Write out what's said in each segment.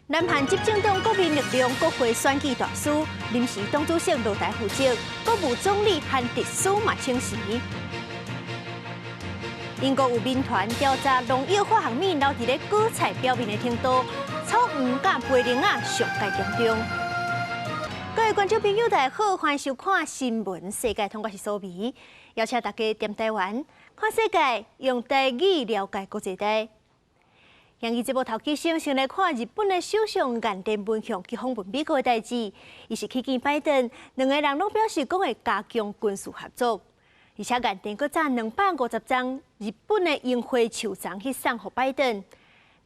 南韓執政黨國民力量國會選舉大輸，臨時黨主席落台負責，國務總理韓德蘇嘛請辭。英國有民團調查農藥化學物留佇咧果菜表面的程度，草黃佮白靈仔上蓋嚴重。各位觀眾朋友，大家好，歡迎收看新聞世界通，我是蘇美，邀請大家踮台灣看世界，用台語了解國際大。今日節目頭起先，先來看日本的首相岸田文雄去訪問美國的代誌，伊是去見拜登，兩个人攏表示講會加強軍事合作，而且岸田閣紮250張日本的櫻花樹叢去送予拜登。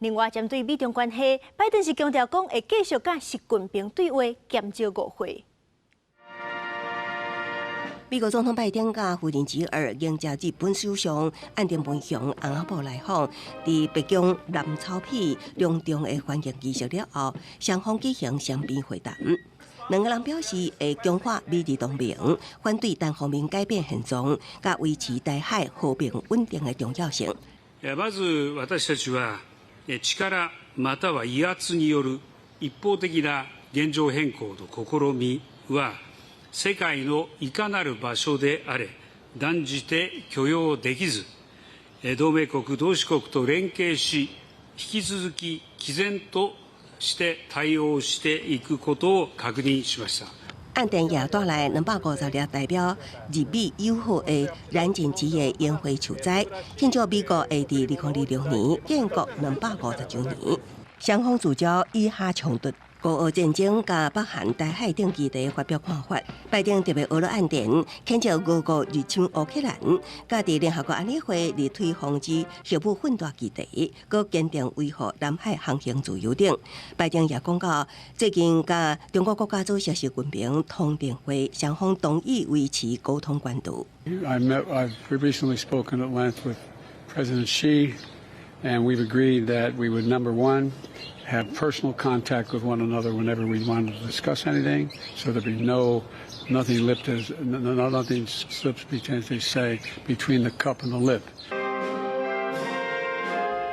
另外，針對美中關係，拜登是強調講會繼續佮習近平對話，減少誤會。美國總統拜登佮夫人吉爾迎接日本首相岸田文雄翁仔某來訪，佇白宮藍草皮隆重的歡迎儀式了後，雙方舉行雙邊會談。兩个人表示會強化美日同盟，反對單方面改變現狀，佮維持台海和平穩定的重要性。まず私たちは力または威圧による一方的な現状変更の試みは世界のいかなる場所であれ斷じて許容できず、同盟国、同志国と連携し、引き続き毅然として対応していくことを確認しました。岸田也帶來250粒代表日美友好的藍靭紫的櫻花樹栽，慶祝美國會佇2026年建國250週年。雙方聚焦以哈衝突、烏俄戰爭佮北韓台海等議題發表看法。拜登特別呵咾岸田，譴責俄國入侵烏克蘭，佮佇聯合國安理會力推防止核武混大議題，閣堅定維護南海航行自由等。拜登也講到，最近佮中國國家主席習近平通電話，雙方同意維持溝通管道。 I've recently spoken at length with President Xi, and we've agreed that we would, number one, have personal contact with one another whenever we wanted to discuss anything, so there'd be no nothing lipped as nothing slips between, as they say, between the cup and the lip.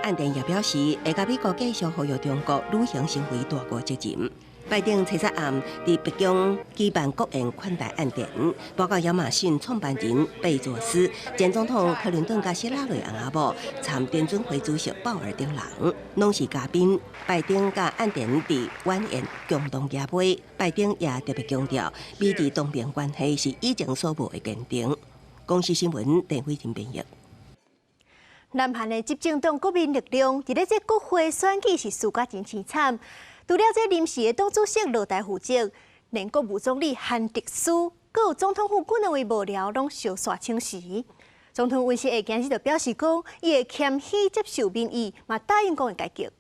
岸田也表示，會佮美國繼續呼籲中國履行身為大國責任。拜登初三暗佇白宮舉辦國宴款待岸田，包括亞馬遜創辦人貝佐斯、前總統克林頓佮希拉蕊翁仔某、參聯準會主席鮑爾等人，攏是嘉賓。拜登佮岸田佇晚宴共同舉杯，拜登也特別強調，美日同盟關係是以前所無的堅定。公視新聞鄧慧婷編譯。南韓的執政黨國民力量，佇咧這國會選舉是輸甲真凄慘。除了這臨時的黨主席落台負責，連國務總理韓德蘇，閣有總統府兩位幕僚攏相紲請辭。總統尹錫悅今日就表示講，伊會謙虛接受民意，嘛答應講會改革。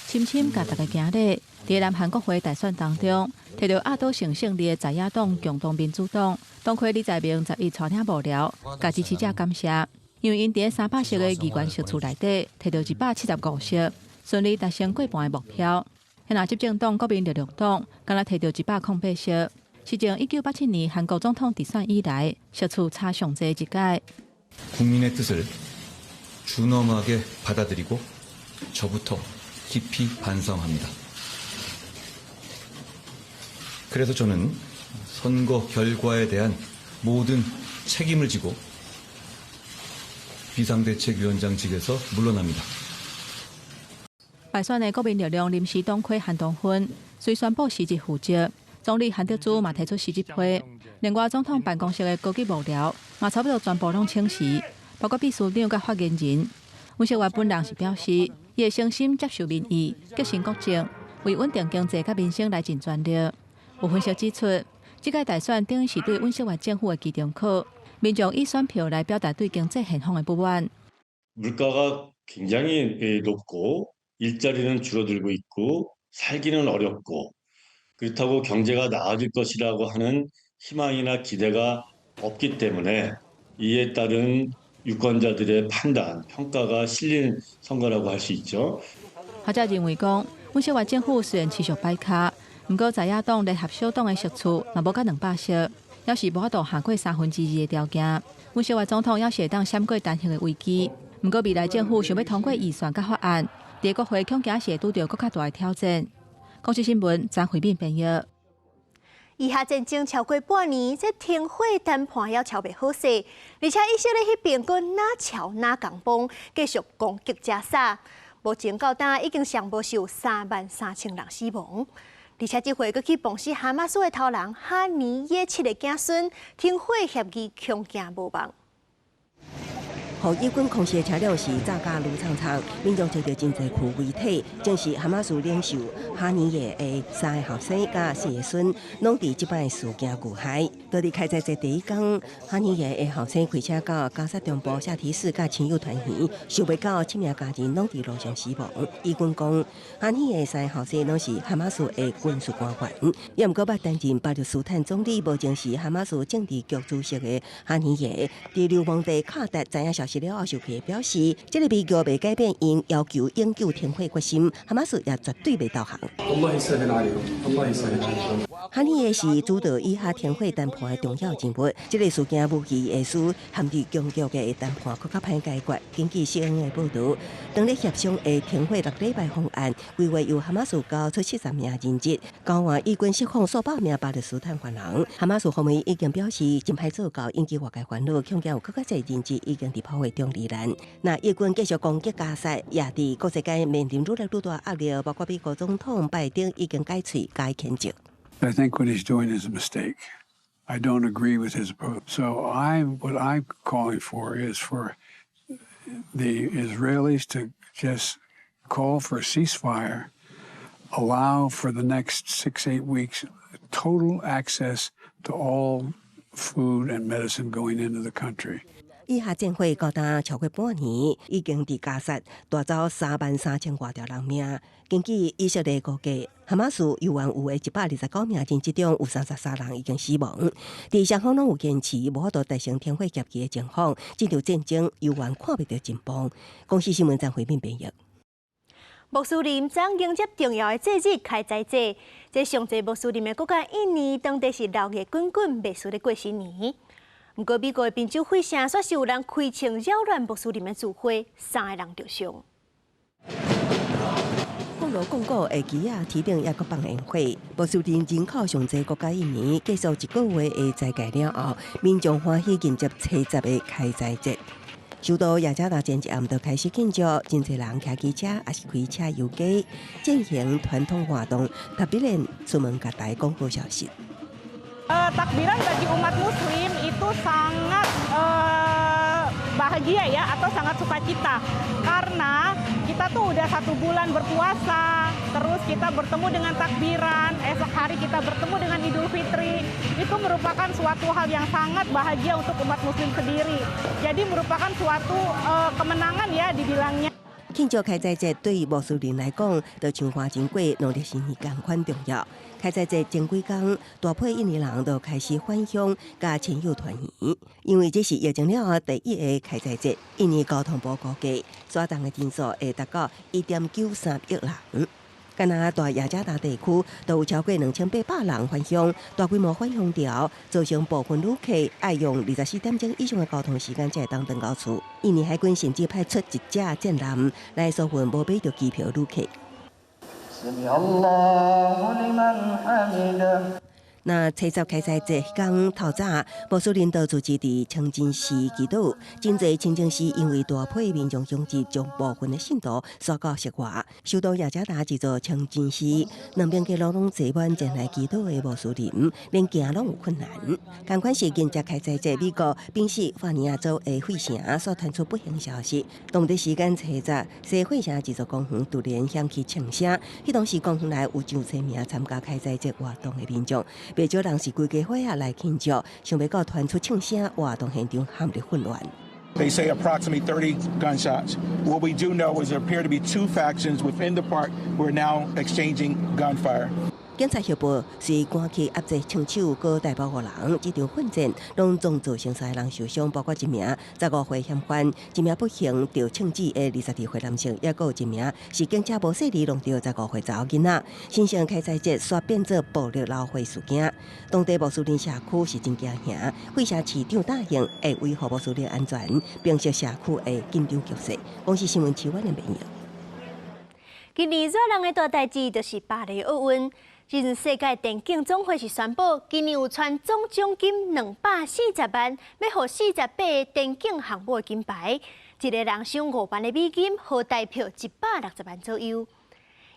深深共大家行禮，佇南韓國會大選當中，摕著壓倒性勝利的在野黨共同民主黨，黨魁李在明11帶領幕僚，共支持者感謝，因為𪜶佇300席的議員席次內底，摕著175席，順利達成過半的目標。若執政黨國民力量黨，敢若摕著108席，是從1987年韓國總統直選以來，席次差上濟一屆。 국민의 뜻을 준엄하게 받아들이고 저부터 깊이 반성합니다. 그래서 저는 선거 결과에 대한 모든 책임을 지고 비상대책위원장직에서 물러납니다. 敗選的國民力量臨時黨魁韓東勳隨宣布辭職負責，總理韓德洙嘛提出辭職批。另外，總統辦公室的高級幕僚嘛差不多全部攏請辭，包括秘書長佮發言人。尹錫悅本人是表示，伊會誠心接受民意，革新國政，為穩定經濟佮民生來盡全力。有分析指出，這屆大選等於是對尹錫悅政府的期中考，民眾以選票來表達對經濟現況的不滿。 물가가 굉장히 높고 일자리는 줄어들고 있고 살기는 어렵고 그렇다고 경제가 나아질 것이라고 하는 희망이나 기대가 없기 때문에 이에 따른 유권자들의 판단, 평가가 실린 선거라고 할 수 있죠. 學者認為講，尹錫悅政府雖然持續擺跤，毋過在野黨聯合小黨的席次嘛無到200席，猶是無法度跨過2/3的條件。尹錫悅總統猶是會當閃過彈劾的危機，毋過未來政府想欲通過預算佮法案，佇國會恐驚是會拄著閣較大的挑戰。公視新聞張惠敏編譯。以哈戰爭超過半年，這停火談判猶敲袂好勢，而且以色列彼邊閣若吵若共崩，繼續攻擊加沙。目前到今已經上無有33,000人死亡，而且這回閣去磅死哈馬斯的頭人哈尼耶七个囝孫，停火協議恐驚無望。予以軍空襲的車輛是炸甲愈蒼蒼，民眾揣著真濟具遺體，正是哈馬斯領袖哈尼耶的三个後生佮四个孫，攏佇這擺事件遇害。佇開齋節第一工，哈尼耶的後生開車到加薩中部沙提市佮親友團圓，想袂到七名家人攏佇路上死亡。以軍講，哈尼耶三个後生攏是哈馬斯的軍事官員，也毋過捌擔任巴勒斯坦總理，目前是哈馬斯政治局主席的哈尼耶，佇流亡地卡達知影消息了後，受氣表示，這个悲劇袂改變𪜶要求永久停火決心，哈馬斯也絕對袂投降。哈尼耶是主導以哈停火談判的重要人物，這个事件無疑會使陷入僵局的談判閣較歹解決。根據 CNN 的報導，當咧協商的停火6禮拜方案，規劃由哈馬斯交出70名人質，交換以軍釋放數百名巴勒斯坦犯人。哈馬斯方面已經表示，真歹做到引起外界煩惱，恐驚有閣較濟人質已經佇炮火中罹難。那以軍繼續攻擊加薩，也佇國際間面臨愈來愈大壓力，包括美國總統拜登已經改喙共伊譴責。 I think what he's doing is a mistake. I don't agree with his approach. So what I'm calling for is for the Israelis to just call for a ceasefire, allow for the next 6, 8 weeks total access to all food and medicine going into the country. 以哈戰火到今超過半年，已經佇加薩帶走33,000外條人命。根據以色列估計，哈馬斯猶原有的129名人質中，有33人已經死亡。佇雙方攏有堅持無法度達成停火協議的情況，這場戰爭猶原看袂著盡頭。公視新聞張惠敏編譯。穆斯林將迎接重要的節日開齋節，這上濟穆斯林的國家印尼當地是熱鬧滾滾，袂輸咧過新年。毋過美國的賓州費城，煞是有人開槍擾亂穆斯林的聚會，三个人著傷。降鑼降鼓的旗仔天頂，猶閣放煙火。穆斯林人口上濟國家印尼結束一個月的齋戒了後，民眾歡喜迎接初十的開齋節。首都雅加達前一暗就開始慶祝，真濟人騎機車抑是開車遊街，進行傳統活動，特別連出門共大家講好消息。 Takbiran bagi umat Muslim itu sangat bahagia ya atau sangat sukacita karena kita tuh udah satu bulan berpuasa, terus kita bertemu dengan takbiran, esok hari kita bertemu dengan Idul Fitri, itu merupakan suatu hal yang sangat bahagia untuk umat Muslim sendiri. Jadi merupakan suatu kemenangan ya dibilangnya. 慶祝開齋節對穆斯林來講，就像華人過農曆新年仝款重要。開齋節前幾工，大批印尼人都開始返鄉，佮親友團圓。因為這是疫情了後第一个開齋節，印尼交通部估計，徙動的人數會達到1.93億人。敢若大雅加達地區都有超過2800人返鄉，大規模返鄉潮，造成部分旅客愛用24點鐘以上的交通時間才會當轉到厝。印尼海軍甚至派出一隻戰艦來疏運無買著機票旅客。سمع الله لمن حمده。那初十開齋節彼工透早，穆斯林都聚集佇清真寺祈禱，真濟清真寺因為大批民眾湧入，將部分的信徒徙到室外。首都雅加達這座清真寺，兩邊街路攏坐滿前來祈禱的穆斯林，連行攏有困難。仝款是迎接開齋節，美國賓夕法尼亞州的費城煞傳出不幸消息，當地時間初十，西費城這座公園突然響起槍聲，彼當時公園內有上千名參加開齋節活動的民眾。袂少人是規家伙仔來慶祝，想袂到傳出槍聲，活動現場陷入混亂。 They say approximately 30 gunshots. What we do know is there appear to be two factions within the park who are now exchanging gunfire. 警察協報隨趕去壓制槍手，閣逮捕五人。這場混戰攏總造成三个人受傷，包括一名15歲嫌犯，一名不幸著槍子的22歲男性，抑閣有一名是警車無細膩弄著15歲查某囡仔。神聖開齋節煞變做暴力鬧火事件，當地穆斯林社區是真驚嚇，費城市長答應會維護穆斯林安全，平息社區的緊張局勢。公視新聞徐婉玲編譯。今年熱人的大代誌就是巴黎奧運。這陣世界電競總會是宣布，今年有賰總獎金240萬，欲予48個電競項目的金牌，一个人賞5萬的美金，合台票160萬左右。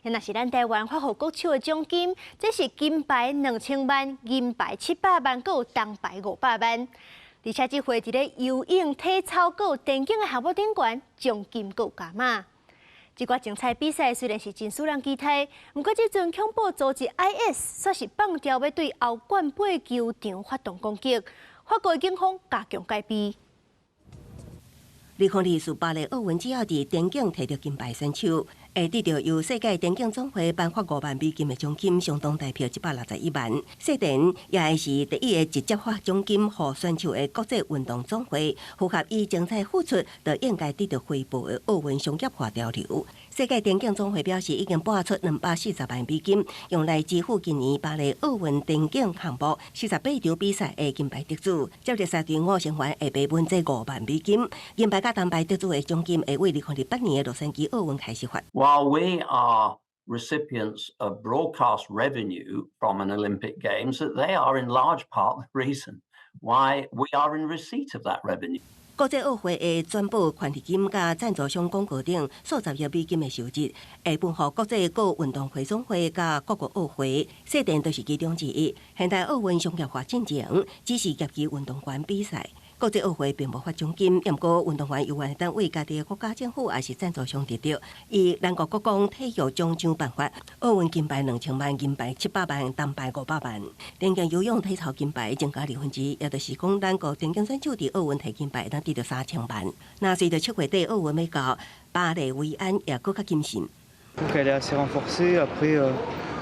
若是咱台灣發予國手的獎金，這是金牌2000萬，銀牌700萬，閣有銅牌500萬。而且這回佇咧游泳、體操、閣有電競的項目頂懸，獎金閣有加碼。這寡精彩比賽雖然是真使人期待，毋過這陣恐怖組織 IS 煞是放調欲對歐冠杯球場發動攻擊，法國警方加強戒備。2024巴黎奧運只要佇田徑摕著金牌選手，會得著由世界田徑總會頒發5萬美金的獎金，相當台票161萬。世田也會是第一个直接發獎金予選手的國際運動總會，符合以精彩付出，就應該得著回報的奧運商業化潮流。世界田徑總會表示，已經撥出240萬美金，用來支付今年巴黎奧運田徑項目48場比賽的金牌得主。接力賽隊伍成員會被分這5萬美金，銀牌佮銅牌得主的獎金會為2028年的洛杉磯奧運開始發。 While we are recipients of broadcast revenue from an Olympic Games, that they are in large part the reason why we are in receipt of that revenue. 國際奧會會轉撥權利金佮贊助商廣告等數十億美金的收入，會分予國際各運動會總會佮各國奧會，世田就是其中之一。現代奧運商業化進程只是業餘運動員比賽。國際奧會並無發獎金，毋過運動員由原單位家己的國家政府抑是贊助商得著。以咱國國講體育獎章辦法，奧運金牌2000萬，銀牌700萬，銅牌500萬。田徑游泳體操金牌增加1/2，也就是講，咱國田徑選手佇奧運摕金牌，當得著3000萬。那隨著7月底奧運欲到，巴黎維安也閣較謹慎。 Elle est assez renforcée. Après,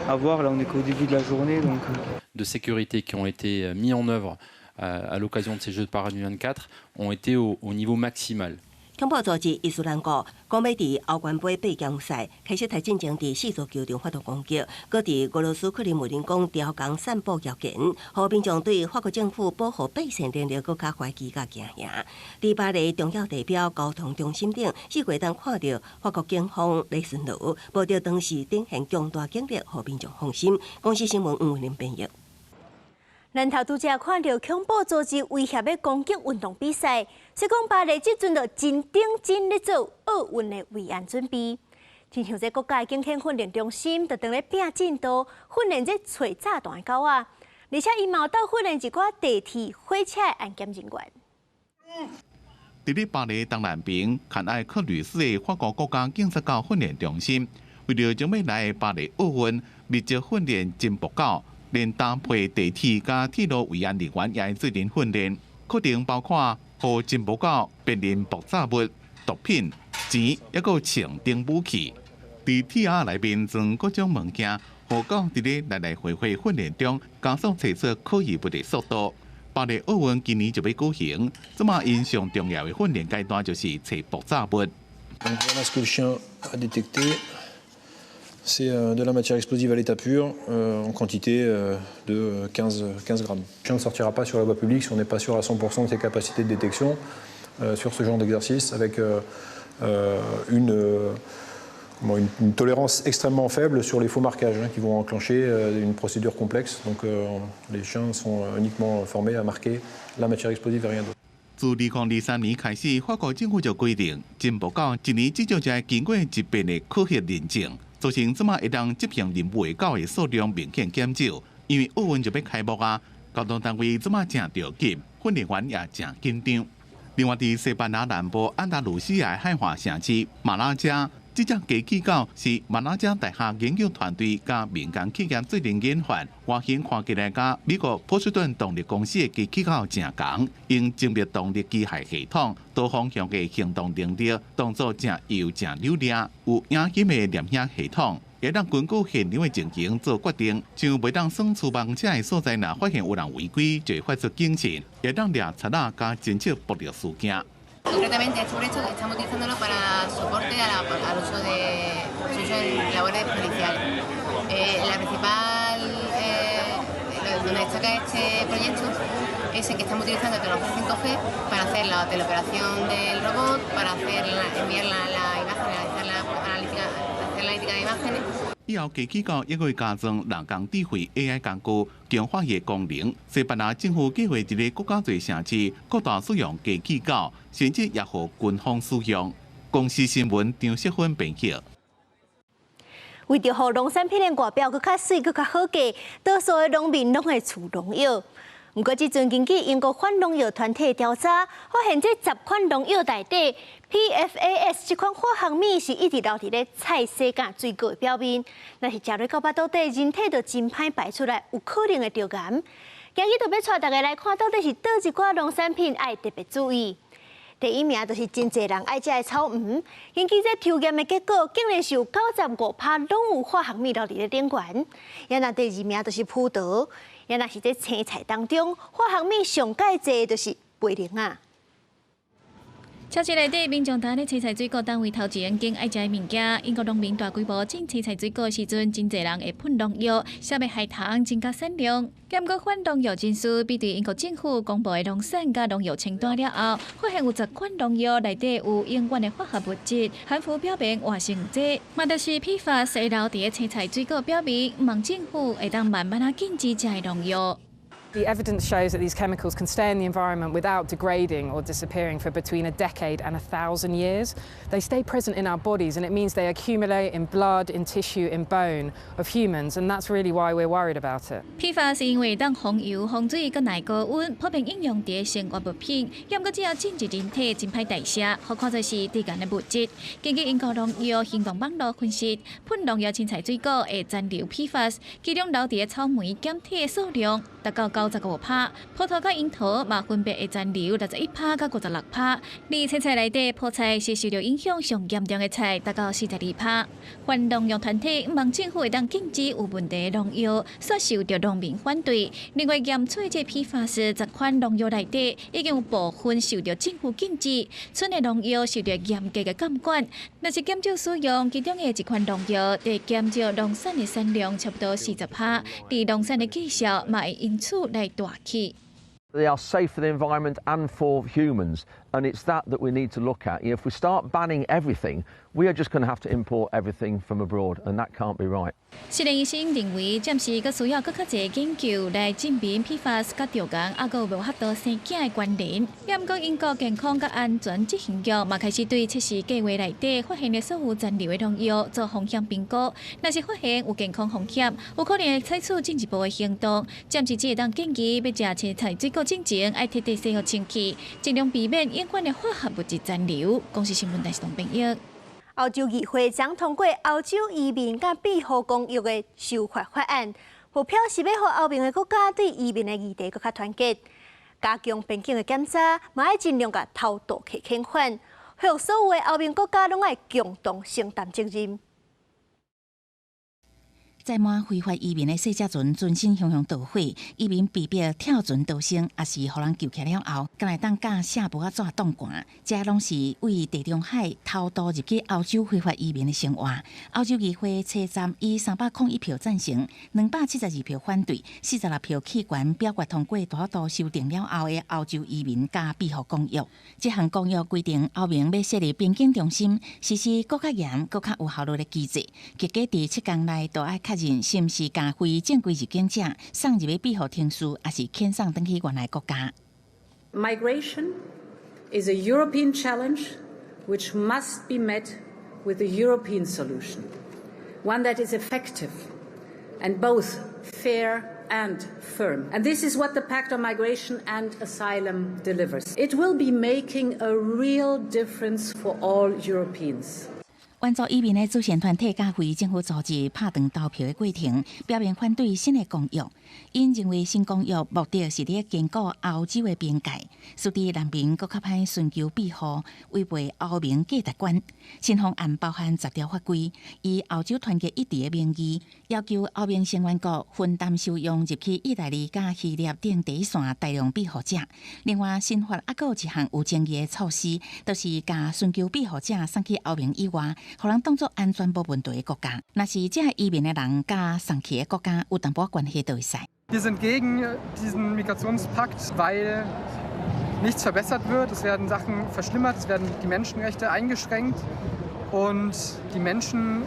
à voir. Là, on est qu'au début de la journée, donc. De sécurité qui ont été mis en œuvre à l'occasion de ces Jeux de Paris 2024 ont été au niveau maximal. 恐怖組織伊斯蘭國講欲佇歐冠盃八強賽開始提進前，佇四座球場發動攻擊，閣佇俄羅斯克里姆林宮刁工散布謠言，予民眾對法國政府保護百姓能力閣較懷疑佮驚嚇。佇巴黎重要地標交通中心頂，四月當看著法國警方咧巡邏，無著當時展現強大警力，予民眾放心。公視新聞吳文玲編譯。咱頭拄才看著恐怖組織威脅欲攻擊運動比賽，所以講巴黎這陣就真認真咧做奧運的維安準備。親像這國家警犬訓練中心，就當咧拼進度訓練這揣炸彈的狗仔，而且𪜶嘛有鬥訓練一寡地鐵、火車的安檢人員。佇咧巴黎東南邊，坎埃克呂斯的法國國家警察狗訓練中心，為著將欲來巴黎奧運，密集訓練偵爆狗。連搭配地鐵佮鐵路維安人員也會做陣訓練，課程包括予偵爆狗辨認爆炸物、毒品、錢，抑閣槍等武器。佇鐵盒內面裝各種物件，予狗佇咧來來回回訓練中，加速揣出可疑物的速度。巴黎奧運今年就欲舉行，這馬𪜶上重要的訓練階段就是揣爆炸物。 Voilà ce que le chien a détecté. C'est de la matière explosive à l'état pur, en quantité de 15 grammes. Le chien ne sortira pas sur la voie publique si on n'est pas sûr à 100% de ses capacités de détection sur ce genre d'exercice, avec une tolérance extrêmement faible sur les faux marquages, hein, qui vont enclencher une procédure complexe. Donc les chiens sont uniquement formés à marquer la matière explosive et rien d'autre. 自2023年開始，法國政府就規定，偵爆狗一年至少愛經過一遍的考核認證。造成這馬會當執行任務的狗的數量明顯減少，因為奧運就欲開幕啊，交通單位這馬誠著急，訓練員也誠緊張。另外，佇西班牙南部安達魯西亞海岸城市馬拉加，這隻機器狗是馬拉加大學研究團隊佮民間企業做陣研發，外形看起來佮美國波士頓動力公司的機器狗誠仝，用精密動力機械系統、多方向的行動能力，動作誠幼誠流利，有影音的攝影系統，會當根據現場的情形做決定，像袂當算出房車的所在，若發現有人違規，就會發出警訊，會當掠賊仔佮偵測暴力事件。 Concretamente, este proyecto estamos utilizándolo para soporte al uso de su uso en labores policiales. La principal, donde destaca este proyecto es en que estamos utilizando tecnología 5G para hacer la teleoperación del robot, para enviar la imagen, analizar la analítica, hacer la analítica. de imágenes. 以後機器狗也會加裝人工智慧 AI 工具，強化伊的功能。西班牙政府計劃佇咧閣較濟城市擴大使用機器狗，甚至也予軍方使用。公視新聞張世芬編輯。為著予農產品的外表閣較媠、閣較好價，多數的農民攏會除農藥。毋過，這陣根據英國反農藥團體調查，發現這十款農藥內底 PFAS 這款化學物是一直留佇咧菜蔬佮水果的表面，若是食落到腹肚底，人體就真歹排出來，有可能會著癌。今日就欲帶大家來看，到底是佗一寡農產品愛特別注意。第一名就是真濟人愛食的草莓，根據這抽驗的結果，竟然是有95%攏有化學物留佇咧頂懸。也若第二名就是葡萄，也若是這青菜當中化學物上蓋濟就是白櫂仔。超市內底民眾擔咧青菜水果攤位頭前，揀愛食的物件。英國農民大規模種青菜水果時陣，真濟人會噴農藥，消滅害蟲，增加產量。毋過反農藥人士比對英國政府公布的農產佮農藥清單了後，發現有十款農藥內底有永遠的化學物質，含氟表面活性劑，嘛就是 PFAS 會留佇咧青菜水果表面，望政府會當慢慢仔禁止這个農藥。 The evidence shows that these chemicals can stay in the environment without degrading or disappearing for between a decade and 1,000 years. They stay present in our bodies, and it means they accumulate in blood, in tissue, in bone of humans, and that's really why we're worried about it. PFAS 是因為當防油、防水、閣耐高溫，普遍應用佇生活物品。毋過只要進入人體，真歹代謝，予看做是致癌的物質。根據英國農藥行動網路分析，噴農藥青菜水果會殘留 PFAS，其中留佇咧草莓檢體的數量達到95%，葡萄佮櫻桃嘛分別會殘留61%佮56%。而青菜內底菠菜是受著影響上嚴重的菜，達到42%。反農藥團體望政府會當禁止有問題的農藥，煞受著農民反對。另外，驗出這 PFAS 十款農藥內底已經有部分受著政府禁止，賰的農藥受著嚴格的監管。若是減少使用其中的一款農藥，會減少農產的產量差不多40%，佇農產的績效嘛會因此來大起。 They are safe for the environment and for humans, and it's that that we need to look at. If we start banning everything, we are just going to have to import everything from abroad, and that can't be right. 實驗醫生認為，暫時閣需要閣較濟研究來證明 PFAS 佮著癌，猶閣有無法度生囝的關聯。毋過英國健康佮安全執行局嘛開始對測試計畫內底發現的所有殘留的農藥做風險評估。若是發現有健康風險，有可能會採取進一步的行動。暫時只會當建議欲食青菜水果進前，愛徹底洗予清氣，盡量避免永遠的化學物質殘留。公視新聞台是董編譯。歐洲議會將通過歐洲移民佮庇護公約的修法法案，目標是欲予歐盟的國家對移民的議題閣較團結，加強邊境的檢查，嘛愛盡量共偷渡客遣返，予所有的歐盟國家攏愛共同承擔責任。載滿非法移民的細隻船船身雄雄著火，移民被逼跳船逃生，抑是予人救起了後，敢會當共錫箔仔紙擋寒，這攏是對地中海偷渡入去歐洲非法移民的生活。歐洲議會初站以301票贊成，272票反對，46票棄權表決通過大幅度修訂了後的歐洲移民佮庇護公約。這項公約規定，歐盟欲設立邊境中心，實施閣較嚴、閣較有效率的機制。結果佇7工內就愛確認是毋是共非正規入境者送入去庇護程序，抑是遣送轉去原來國家。 Migration is a European challenge which must be met with a European solution, one that is effective and both fair and firm. And this is what the Pact on Migration and Asylum delivers. It will be making a real difference for all Europeans. 援助移民的慈善團體佮非政府組織拍斷投票的過程，表明反對新的公約。𪜶認為新公約目的是咧堅固歐洲的邊界，使得難民閣較歹尋求庇護，違背歐盟價值觀。新方案包含10條法規，以歐洲團結一致的名義，要求歐盟成員國分擔收容入去義大利佮希臘等第一線大量庇護者。另外，新法猶閣有一項有爭議的措施，就是共尋求庇護者送去歐盟以外，予人當做安全無問題的國家。若是這移民的人佮送去的國家有淡薄關係，就會使。 Wir sind gegen diesen Migrationspakt, weil nichts verbessert wird. Es werden Sachen verschlimmert, es werden die Menschenrechte eingeschränkt und die Menschen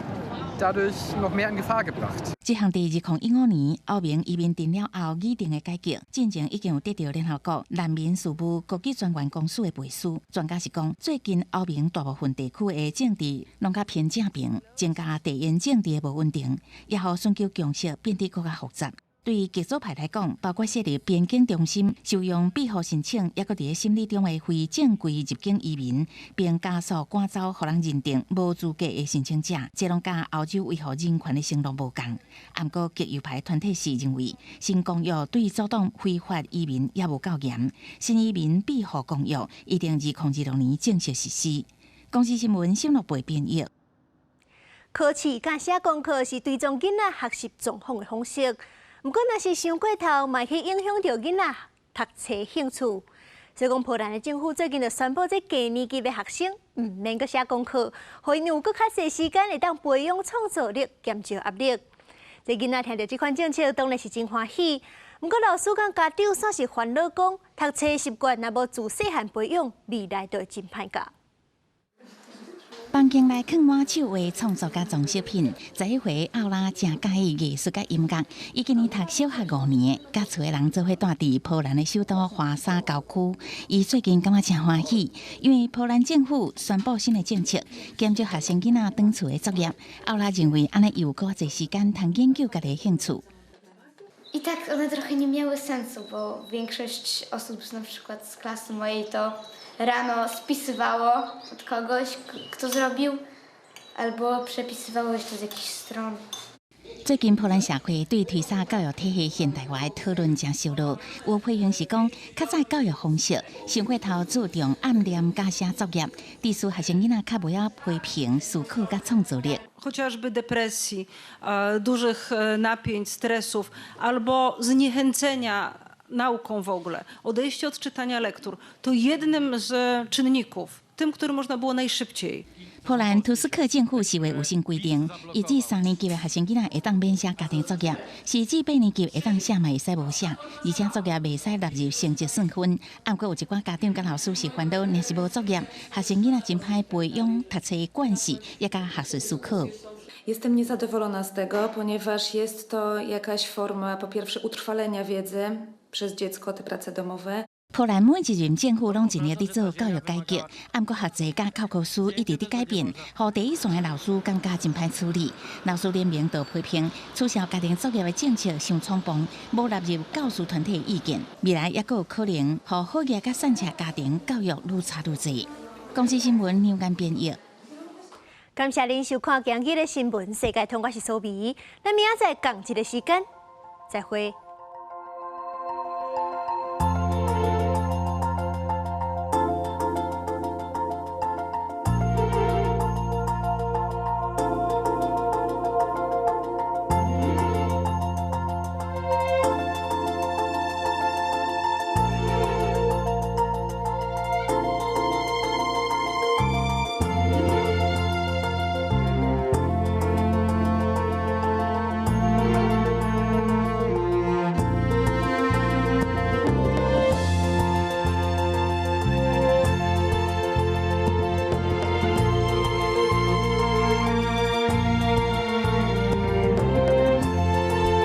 dadurch noch mehr in Gefahr gebracht. 這項佇2015年歐盟移民定了後擬定的改革，進前已經有得著聯合國難民事務高級專員公署的背書。專家是講，最近歐盟大部分地區的政治攏較偏正平，增加地緣政治的無穩定，也予尋求共識變得閣較複雜。對極左派來講，包括設立邊境中心、收容庇護申請，抑閣佇咧審理中的非正規入境移民，並加速趕走予人認定無資格的申請者，這攏佮歐洲維護人權的承諾無仝。毋過極右派團體是認為，新公約對阻擋非法移民也無夠嚴。新移民庇護公約一定2026年正式實施。公視新聞新樂貝編譯。考試佮寫功課是追蹤囡仔學習狀況的方式。毋過，若是傷過頭，嘛會影響著囡仔讀冊興趣。所以講，波蘭的政府最近就宣布，這低年級的學生毋免閣寫功課，予𪜶有閣較濟時間會當培養創造力，減少壓力。這囡仔聽著這款政策，當然是真歡喜。毋過，老師佮家長煞是煩惱講，讀冊習慣若無自細漢培養，未來就會真歹教。房間內囥滿手畫創作佮裝飾品，11歲奧拉誠佮意藝術佮音樂。伊今年讀小學五年，佮厝的人做伙住佇波蘭的首都華沙郊區。伊最近感覺誠歡喜，因為波蘭政府宣布新的政策，減少學生囡仔轉厝的作業。奧拉認為按呢有閣較濟時間通研究家己的興趣。 I tak one trochę nie miały sensu, bo większość osób na przykład z klasy mojej to rano spisywało od kogoś, kto zrobił, albo przepisywało jeszcze z jakichś stron. 最近波蘭社會對推捒教育體系現代化的討論誠燒熱，有批評是講，較早教育方式傷過頭注重按念佮寫作業，致使學生囡仔較無曉批評、思考佮創造力。 Chociażby depresji, dużych napięć, stresów albo zniechęcenia nauką w ogóle, odejście od czytania lektur, to jednym z czynników, tym, który można było najszybciej 波蘭圖斯克政府是有新規定，1至3年級的學生囡仔會當免寫家庭作業，4至8年級會當寫嘛會使無寫，而且作業袂使納入成績算分。毋過有一寡家長佮老師是煩惱，若是無作業，學生囡仔真歹培養讀冊慣勢，也佮學術思考。 Jestem niezadowolona z tego, ponieważ jest to jakaś forma po pierwsze utrwalenia wiedzy przez dziecko, te prace domowe. 波蘭每一任政府攏盡力佇做教育改革，毋過學制佮教科書一直佇改變，予第一線的老師感覺真歹處理。老師聯盟就批評取消家庭作業的政策傷衝動，無納入教師團體的意見，未來猶閣有可能予好額佮散赤家庭教育愈差愈濟。公視新聞梁間編譯。感謝您收看今日的新聞世界通，我是蘇美。咱明仔載仝一个時間，再會。